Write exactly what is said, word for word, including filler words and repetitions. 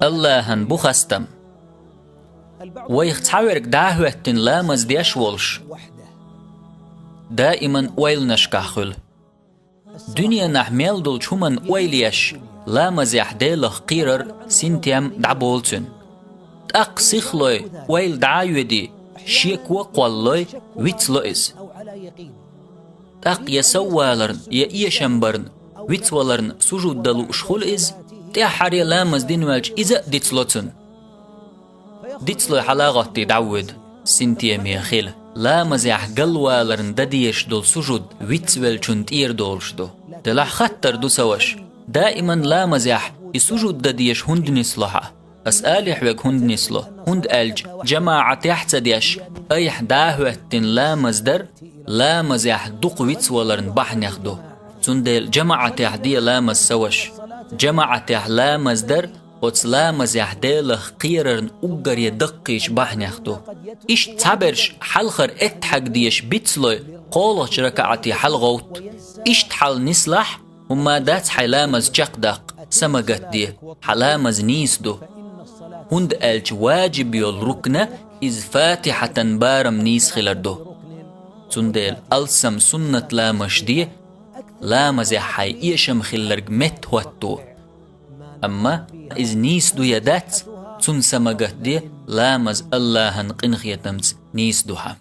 Аллахьан бу хастам. Вайх цхьаверг дӀахӀоьттина ламаз деш волуш, даиман ойланашкахь хуьлу. Дуьненахь мел долчу хӀуманна ойла еш, ламазехь Делах кхерар, синтем дӀаболу цуьнан. ТӀаккха сихлой, ойла дӀа а йоьдий, шеко а кхоллалой, вицло иза. ТӀаккха я совваларна, я эшам барна, вицваларна сужуд дан лууш хуьлу иза, тӀаьххьара ламаз дина ваьлча иза а дицло цунна. Дицлой, хьала а гӀоттий дӀавоьду, синтеме хила. Ламазехь галваларна дан дезаш долу сужуд вицвеллачунна тӀера долуш ду. Делахь хаттар ду, сан ваша, даиман ламазехь и сужуд дан дезаш хӀунда нисло хьан? Ас алий хьоьга, хӀунда нисло? ХӀунда аьлча жамаӀатехь а ца деш, айхьа дӀахӀоьттина ламаз дар ламазехь дукха вицваларна бахьанех ду. Цундела жамаӀатехь де ламаз, сан ваша. ЖамаӀатехь ламаз дар оцу ламазехь Делах кхерарна уггаре даккхийчу бахьанех ду. Иштта цхьаберш хьалхара эттахьаг дезаш бицлой, кхоалгӀачу ракаӀате хьалагӀовтту. Иштта хьал нислахь, хӀумма дац хьайн ламаз чекхдаккха, самагатде, хьан ламаз нийса ду. ХӀунда аьлча ваджиб йолу рукна иза фатихьатан барам нийса хилар ду. Цундела алссам суннат ламазаш де, ламазехь хьайн эшам хилларг меттахӀотто. Амма иза нийса ду я дац, цунна самагатде, ламаз Аллахьан къинхетамца нийса ду хьан.